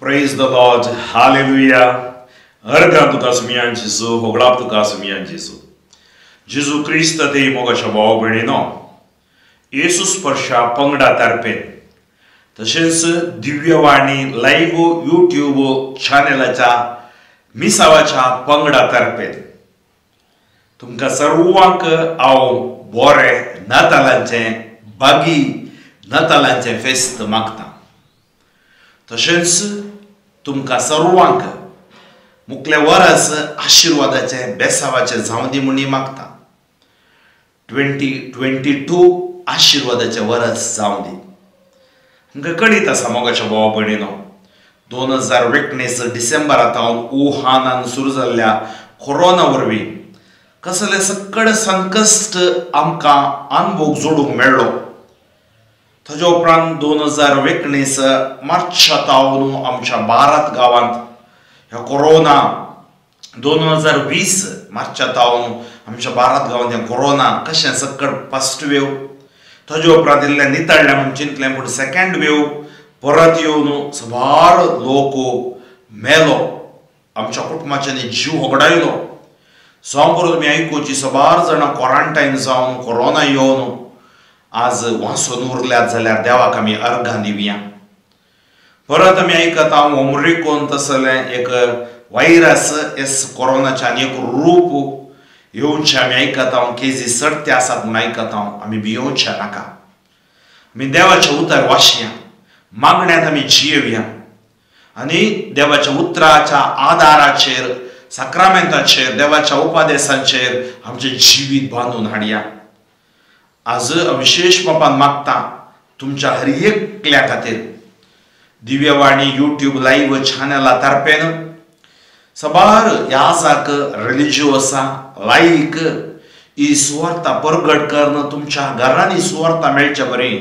Praise the Lord, hallelujah. अर्गां तुका सुमयान जेजू, होगडाप तुका सुमयान जेजू. जेजू क्रिस्त ते मोगाच्या भाव भयणीनो, येसू स्पर्शा पंगडा तारपेन तशेंच दिव्यवाणी लायव्ह यूट्यूब चॅनलाच्या मिसावाच्या पंगडा तारपेन तुमकां सर्वांक हांव बरें नातालांचें बागी नातालांचें फेस्त मागता. तशेंच तुमकां सर्वांक मुखले वरस आशिर्वादाचें बेसावाचें जावं दी म्हूण मागता. 2022 आशिर्वादाचें वरस जावं दी. आमकां कळीत आसा मोगाच्या भावा भयणीनो, 2019 डिसेंबरांत वुहानान सुरू जाल्ल्या कोरोना वरवीं कसले सकड संकश्ट आमकां अनुभव जोडूंक मेळ्ळो. ताज्या उपरांत 2019 मार्चा तावन आमच्या भारत गांवांत ह्या कोरोना, 2020 मार्चा तावन आमच्या भारत गांवांत ह्या कोरोना कशें सकड फर्स्ट वेव, ताज्या उपरांत इल्लें नितळ्ळें म्हूण चिंतलें, पूण सेकेंड वेव परत येवन साबार लोक मेलो, आमच्या कुटुंबाच्यांनी जीव होगडायलो. जावं परत तुमी आयकुची साबार जाणां क्वॉरंटायन जावन कोरोना येवन आज वांचून उरल्यात जाल्यार देवाक आमी अर्गां दिवया. परत आमी आयकता ओमरिकोन तसलें एक व्हायरस एस कोरोनाचें आनी एक रूप येवचें आमी आयकता, केजी चडते आसात म्हूण आयकता. आमी भियोवचें नाका, आमी देवाचें उतर वाचया, मागण्यांत आमी जियेवया आनी देवाच्या उतराच्या आदाराचेर, साक्रामेंताचेर, देवाच्या उपदेसांचेर आमचें जिवीत बांदून हाडया. आज विशेश बापान मागता तुमच्या हर एकल्या खातीर दिव्यवाणी यूट्यूब लायव्ह चॅनला तारपेन साबार याजाक रिलिज्यो आसा लायक ही सुवार्ता परगट करून तुमच्या घरांनी सुवार्ता मेळचे बरी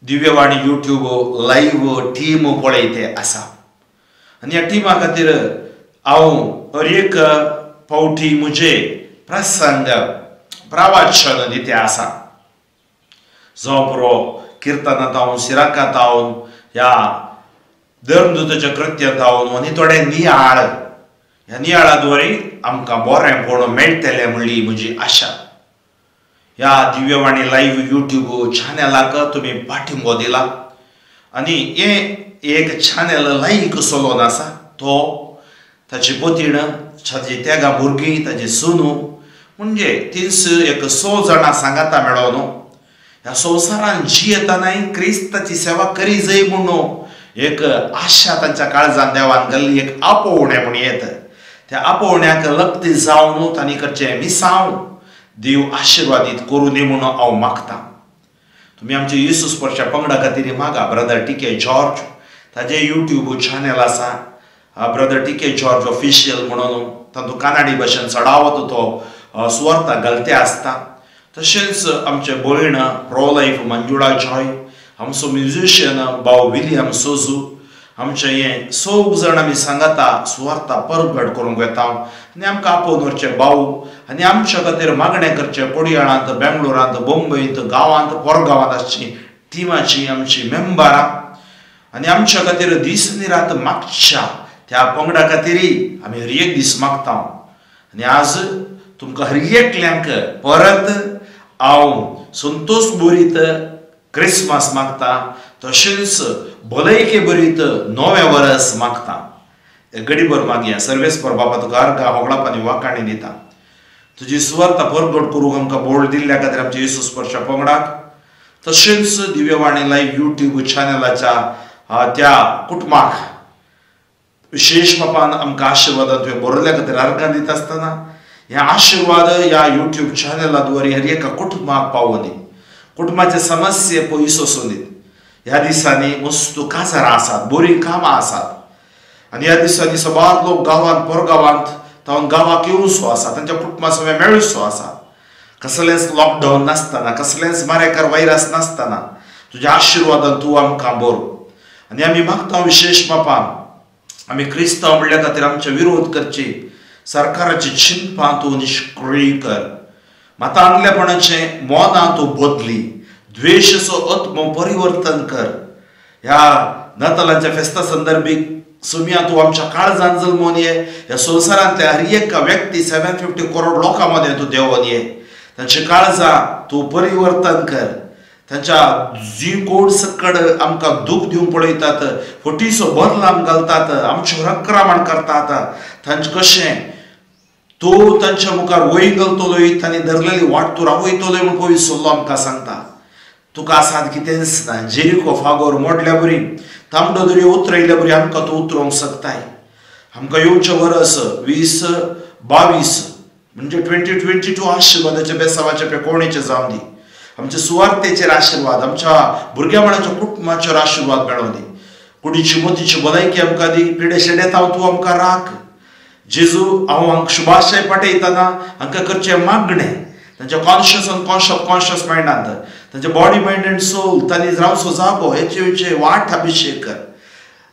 दिव्यवाणी यूट्यूब लायव्ह टीम पळयते आसा. आनी ह्या टिमा खातीर हांव हर एक फावटी म्हजे प्रसंग प्रवाचन दिते आसा. जावं पुरो किर्तनांत हांव, सिराकांत हांव, ह्या धर्मदूताच्या कृत्यांत हांव आनी थोडे नियाळ, ह्या नियाळा द्वारे आमकां बरें पळोवंक मेळटलें म्हणली म्हजी आशा. ह्या दिव्यवाणी लायव्ह यूट्यूब चॅनलाक तुमी पाठिंबो दिला आनी हें एक चॅनल लायक चलोवन आसा. तो ताची पतीण, ताजी तेगां भुरगीं, ताजी सुनू, म्हणजे तीस एक 100 जाणां सांगाता मेळोन ह्या संवसारान जियेतनाय क्रिस्ताची सेवा करी जाय म्हणून एक आशा तांच्या काळजान देवान घाल्ली एक आपोवणें म्हूण येत. त्या आपोवण्याक लग्ती जावन तांणी करचें मिसांव देव आशिर्वादीत करूं दी म्हणून हांव मागता. तुमी आमच्या येसू स्पर्शा पंगडा खातीर मागा. ब्रदर टी के जॉर्ज ताजें यूट्यूब चॅनल आसा, brother T K George official म्हणून, तातूंत कानाडी भाशेन चडावत तो सुवार्ता घालते आसता. तशेंच आमचे भयण प्रो लायफ मंजुळा जॉय, आमचो म्युजिशियन भाव विलियम सोजू, आमचे हे सग जाण आमी सांगाता सुवार्ता परगट करूंक वेता आनी आमकां आपोवन व्हरचे भाव आनी आमच्या खातीर मागणें करचें कोडयाळांत, बेंगलोरांत, बॉम्बेंत, गांवांत, पोरगांवांत आसची टिमाची आमची मेंबरां आनी आमच्या खातीर दीस आनी रात मागच्या त्या पंगडा खातीरय आमी हर एक दीस मागता. आनी आज तुमकां हर एकल्यांक परत हांव संतोश बरीत क्रिसमस मागता, तशेंच भलायके बरीत नवें वरस मागता. गडीभर मागया. सर्वेस्पर बाबा तुका अर्गां होगडाप आनी वाखाणी दिता. तुजी सुवार्ता परगट करूंक आमकां बोळ दिल्ल्या खातीर आमच्या येसू स्पर्शा पंगडाक, तशेंच दिव्यवाणी लायव्ह यूट्यूब चॅनलाच्या त्या कुटुंबाक विशेश बापान आमकां आशिर्वादान तुवें बरयल्ल्या खातीर अर्गां दिता आसतना हे आशिर्वाद ह्या यूट्यूब चॅनला द्वारे हर एका कुटुंबाक पावोवंदी, कुटुंबाचे समस्ये पयस वचूं दीत. ह्या दिसांनी मस्त काजारां आसात, बरीं कामां आसात आनी ह्या दिसांनी साबार लोक गांवांत, पोरगांवांत तावन गांवाक येवचो आसा, तांच्या कुटुंबा सगळें मेळचो आसा. कसलेंच लॉकडावन नासतना, कसलेंच मारेकार व्हायरस नासतना तुज्या आशिर्वादान तूं आमकां बरो. आनी आमी मागता विशेश बापान आमी क्रिस्तांव म्हणल्या खातीर आमचे विरोध करचे सरकाराची चिंतपां तूं निश्क्रीय कर, माता आंगलेपणाचें मोनां तूं बदली, द्वेशाचो आत्मो परिवर्तन कर. ह्या नातालांच्या फेस्ता संदर्भीक सुमिया तूं आमच्या काळजान जल्मोन ये. ह्या संवसारांतल्या हर एक व्यक्ती 750 करोड लोकां मदें तूं देंवोन ये. तांची काळजां तूं परिवर्तन कर. तांच्या जी कोण सकड आमकां दूख दिवंक पळयतात, फटीचो बदलाम घालतात, आमचेर आक्रमण करतात, तांचें कशें तूं तांच्या मुखार वय घालतलोय, तांणी धरलेली वाट तूं रावयतलोय म्हूण पवित्र सल्लो आमकां सांगता. तुका आसात कितेंच ना. जेरिको फागोर मोडल्या बरी, तांबडो दर्यो उतरयल्या बरी आमकां तूं उतरोवंक शकताय. आमकां येवचें वरस 2022 म्हणजे 2022 आशिर्वादाच्या बेसावाच्या पेकोवणेचें जावं दी. आमच्या सुवार्थेचेर आशिर्वाद, आमच्या भुरग्याबाळांच्या कुटुंबाचेर आशिर्वाद मेळोवं दी. कुडीची मोतीची भलायकी आमकां दी. पिडे शेडेतांव तूं आमकां राख. जेजू, हांव हांकां शुभाशय पाठयतना हांकां करचें मागणें तांच्या कॉन्शियस आनी सबकॉन्शियस मायंडांत, तांच्या बॉडी मायंड अँड सोल, तांणी रावचो जागो हेचे वाट अभिशेक कर.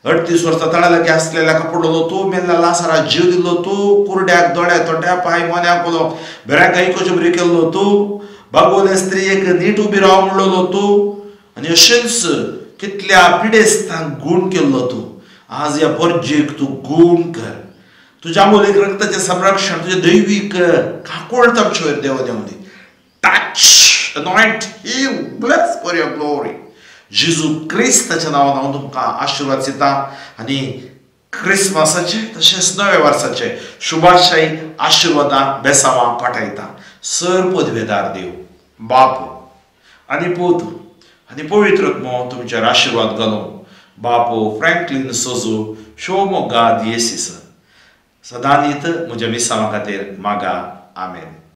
38 वर्सां तळ्या लागीं आसलेल्या कपडलो तूं, मेल्ल्या लासारा जीव दिल्लो तूं, कुरड्याक दोळ्या तोट्या पांय मोन्याक उलो बेऱ्याक आयकुचे बरी केल्लो तूं, बागवले स्त्रियेक नीट उबी राव म्हणलो तूं, आनी अशेंच कितल्या पिडेस्तांक गूण केल्लो तूं. आज ह्या परजेक तूं गूण कर. तुज्या मोलीक रक्ताचें संरक्षण, तुजें दैवीक काकोळ आमचे वयर देव देवूं दी. Touch, anoint, heal, bless for your glory. जेजू क्रिस्ताच्या नांवान हांव तुमकां आशिर्वाद दिता आनी क्रिसमसाचे तशेंच नव्या वर्साचे शुभाशय आशिर्वादां बेसावां पाठयता. सर पदवेदार देव बाप आनी पूत आनी पवित्र आत्मो तुमचेर आशिर्वाद घालूं. बापू फ्रँकलीन सोजू शिवमोग्गा दियेसीस सदांनीत म्हज्या मिसांवा खातीर मागा. आमेन.